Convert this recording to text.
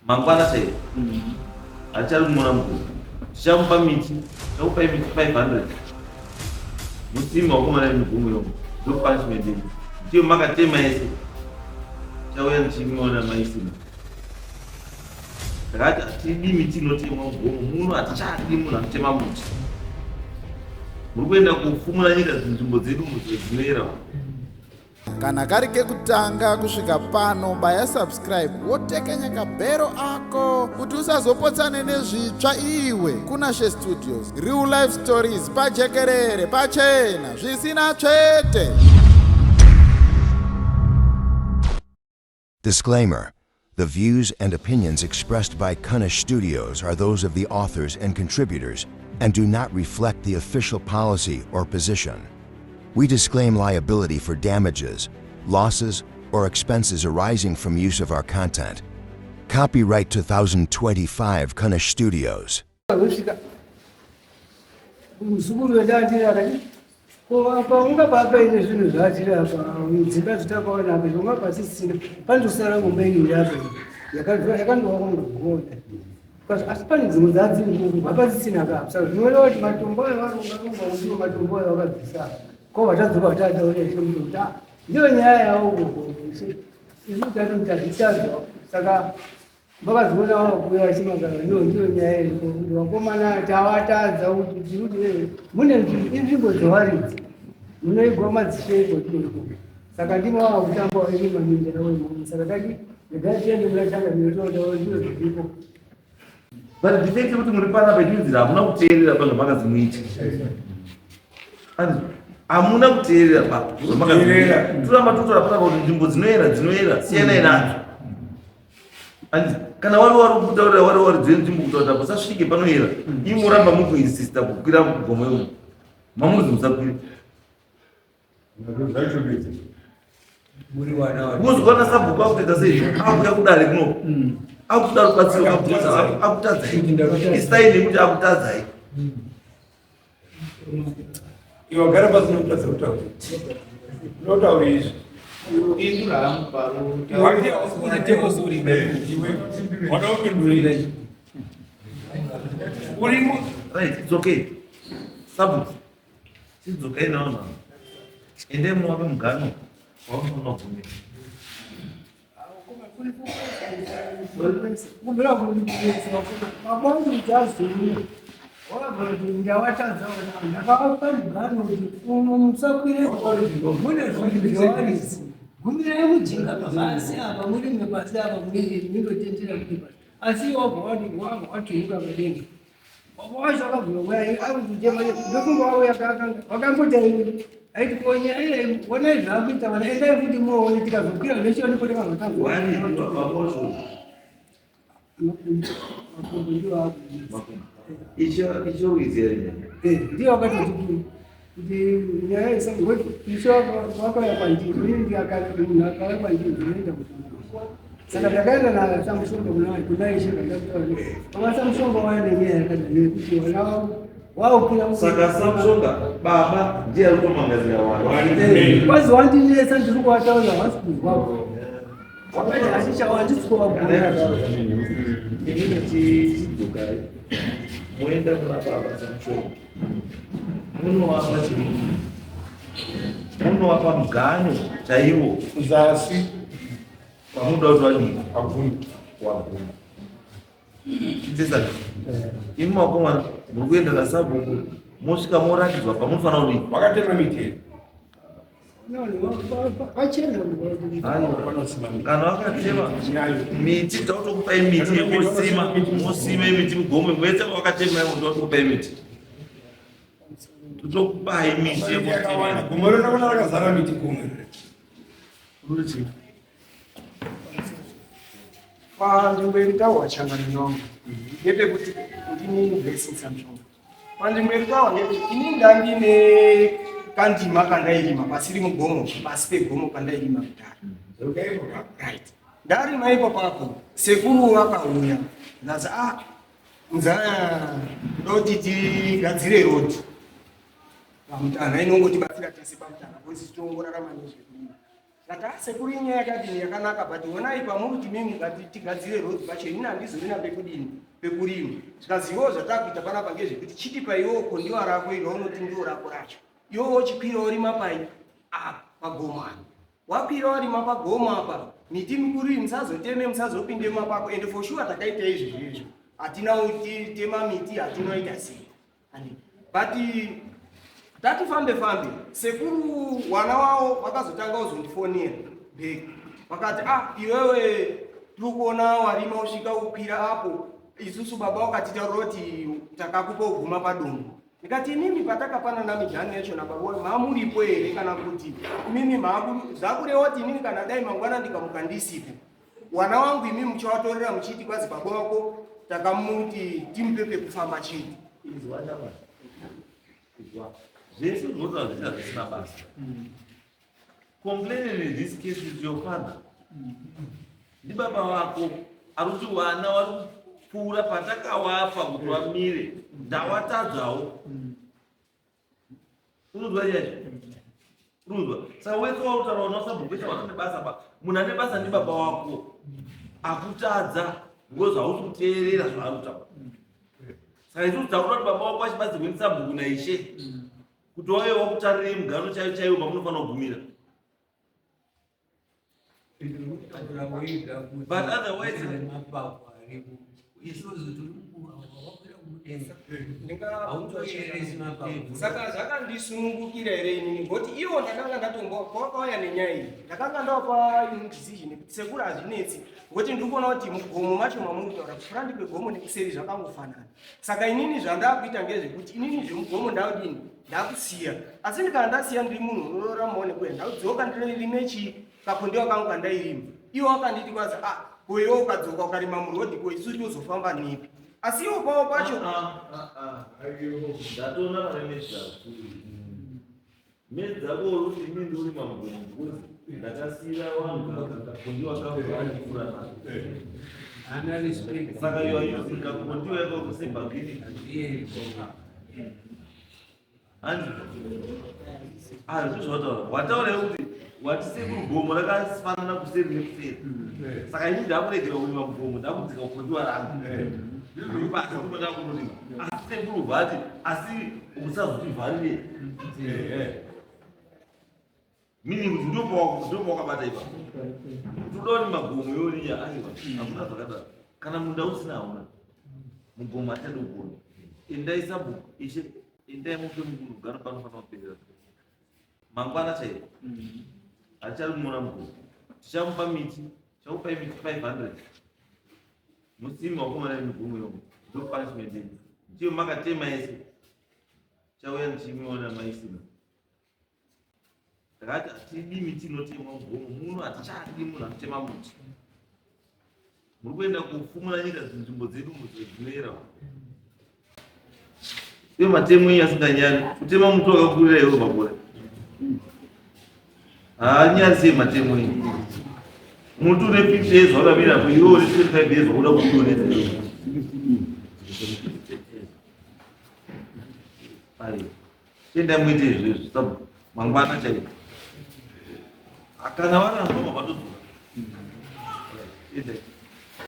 Mangwana chaiyo hatichari kumuona mukuru. Tichamupa miti, tichakupai miti 500. Musime wakomana nemugumu iyomo. Ndo punishment yenyu. Ndiyo makatema yese. Chauya ndichimuona maisima. Takati hatidi miti inotemwa mugomo muno, hatichadi munhu anotema muti. Muri kuenda kufumura nyika nzvimbo dzedu dzinoera. Kana kari kekutanga kusvika pano, baya subscribe wotekenya kabhero ako kuti usazopotsane nezvitsva iwe. Kunashe Studios, real life stories pajekerere, pachena, zvisina tsvete. Disclaimer: The views and opinions expressed by Kunesh Studios are those of the authors and contributors and do not reflect the official policy or position. We disclaim liability for damages, losses, or expenses arising from use of our content. Copyright 2025 Kunesh Studios. Kusvika muzukuru wedu akati ko apa ungaba paine zvinhu zvatiri apa dzimba dzatakaona apa ungaba pasisina pandosara ngombe iri apa yakandovakwa mugoda asi pane dzimwe dzadziri hapasisina ka saka zvinoreva kuti matombo ayo varongaronga ndiwo matombo ayo vakabvisa ko vatadzoka vatataura kuti ah, ndiyo nyaya yavo isu tati tazvitadza saka Vakazoona vakuuya vachimagara ndiyo ndiyo nyaya iripo kuti vakomana tavatadza kuti tiri kuti eh, mune inzvimbo dzevaridzi munoigwa madzishe iko saka ndimo vava kutamba iri maminda yavo saka tati regai tiende muna changamire totaura ndizvo zviripo. But the fact yekuti muri panapa itinzira hamuna kuteerera pazvamakazi muite. Hamuna kuteerera pa zvamakazi muite. Toramba totora panapa kuti nzvimbo dzinoera dzinoera siyanai nadzo. Hanzi kana wari wari kutaurira wari wari dzenzvimbo kutaura kuti usasvike panoyera imi moramba mukuinsista kukwira gomo imomo mamuzi musakwire. Mozwana sabhuku akutoita sei akuya kudare kuno akuda rubatsiro akutadzai isaini yekuti akutadzai. Iwe gara pasi unotadza kutaura. Unotaura izvi. Urimo. Right, it's okay. Sabhuku. Chidzokai nawo nawo. Endai muwape mugano wamunoona kugumira. Gumirai mujinga pasi apa murime pasi apa munotendera kuti pasi asi wabva waturuka padenga onai zvaakuita vana endai futi muone tikazokwira zveshe vanopota ndiyo wakatoti kuti nyaya ishe wakauya kwandiri inini munhu akauya kwandiri ndinoenda kuti Saka ndakaenda naSamushonga kuna ishe vandakutaura baba Samushonga waya nenyaya yakadai yekuti vana vavo waukira. Saka Samushonga baba ndiye ari kutomangazira vana. Kwazi wandinetsa ndiri kuwataura havasi kunzwa. Wakati achicha handisi kuvagona. Inini chidzokai moenda kuna baba Samushonga munovapa chii? Munovapa mugano chaiwo zasi Pamunoda kuti vadii? Waguma. Waguma. Chidzesa. Imi vakomana muri kuenda nasabhuku mosvika moratidzwa pamunofanira kudii? Wakatema miti here? Kana wakatema miti tautokupai miti yekusima mosime miti mugomwe mwese wakatema imo tautokupai miti. Totokupai miti yekusima. Gomo rinoona rakazara miti gomo. Panzvimbo iri tawa changamire wangu ndepekuti ndini Blessing Samshonga. Panzvimbo iri tawa ndepekuti ini ndandine kandima kandairima pasiri mugomo pasi pegomo pandairima kudhara. Right. Ndarima ipo papo sekuru vakauya ndazi ah mzaya ndoti tigadzire road pamutanha inongotibatsira tese pamutanha because tongorarama nezvekurima. Ndati ah sekuru inyaya yakadini yakanaka but honai pamuri kuti mimi mukati tigadzire road pacho inini handizorina pekudini pekurima. Zvikanzi iwewo zvatakuita panapa ngezvekuti chitipa iwewo kondiwa rako iri raunoti ndiro rako racho. Iwewo wochikwira worima pai apa pagomo apa. Wakwira warima pagomo apa miti mikuru iyi musazoteme musazopinde mumapako and for sure takaita izvi zvezvo. Hatina kutema miti hatina kuita sei. But tati fambe fambe sekuru wana wawo vakazotanga kuzondifonera back vakati ah iwewe tiri kuona warima usvika ukwira apo isusu baba wakatitaurira kuti takakupa uguma padombo ndikati imimi patakapanana mijani yacho nababa mamuripo here kana kuti imimi zvakureva kuti inini kana dai mangwana ndikamuka ndisipo Wana wangu imi muchawatorera muchiti kwazi baba wako takamuti timupe pekufamba chete. Izwa ndaba. Izwa. Zvese zvinotaura zvicha zvisina basa. Complaining in this case is your father. Ndibaba wako arikuti wana wari kupfuura patakawapa kuti wamire ndawatadzawo. Unonzwa chaizvo? Unonzwa? Saka wese wautaura unosabhukuita vanhu ane basa ba. Munhu ane basa ndi baba wako. Akutadza because hausi kuteerera zvaari kutaura. Saka isusu takuda kuti baba wako vachibatsirwe ndisabhuku naishe. Kuti wave wakutarirei mugano chaiyo chaiwo pamunofanira kugumira. But otherwise saka zvakandisunungukira here inini ngokuti ivo ndakanga ndatombo kwakauya nenyaya iyi ndakanga ndawapa ini decision yekuti sekuru hazvinetsi ngokuti ndiri kuona kuti mugomo macho mamuri kutaura kufront kwegomo nekuseri zvakangofanana saka inini zvandakuita ngezvekuti inini zvemugomo ndakudini ndakusiya asi ndikana ndasiya ndiri munhu unorora maone kuya ndakudzoka ndirime chii kakondewa kangu kandairima iwo akanditi kwazi ah ko iwe ukadzoka ukarima murodhi ko isu tozofamba nepi asi iwo pawo pacho ah, ah, ah, ndatoona pane mezvako Mhezi dzako uri kuti inini ndiri kurima mugomo because ndakasiira vanhu kakondiwa kangu kaandipfuura nako. Haana respect. Saka you are using kakondiwa ikako sebhagini. Hanzi ah zvizvo zvawataura. Wataura iwe kuti wati sekuru gomo rakafanana kuseri nekuseri. Saka inini ndakuregera kurima mugomo ndakudzika kukondiwa rangu. Ndizvo basa kunoda kunorima. Asi sekuru vati asi usazotivharire meaning kuti ndopawakabata ipapo kuti uda kuti magomo yoriya aiwa hakuna zvakadaro kana munda usina hauna mugomo hachadi kugona endai sabhuku ishe endai mupe mukuru gano panofanira kuperera mangwana chaiko hatichari kumuona mugomo tichamupa miti tichakupai miti 500 musimi wakomana nemigomo yomo ndo punishment yenyu ndiyo makatema yese chauya ndichimuona maisina ndakati hatidi miti inotemwa mugomo muno hatichadi munhu anotema muti muri kuenda kufumura nyika dzinzvimbo dzedu dzinoera iyo matemo iyi asinganyari kutema muti wakakurira iwe makore haanyari sei matemo iyi muti une 50 years wakamirapo iwe une 25 years wakuda kudonedza Aiwa. Chiendai muite izvezvi sabhuku mangwana chaiko. Kana varamba vavatodzoka. Endai.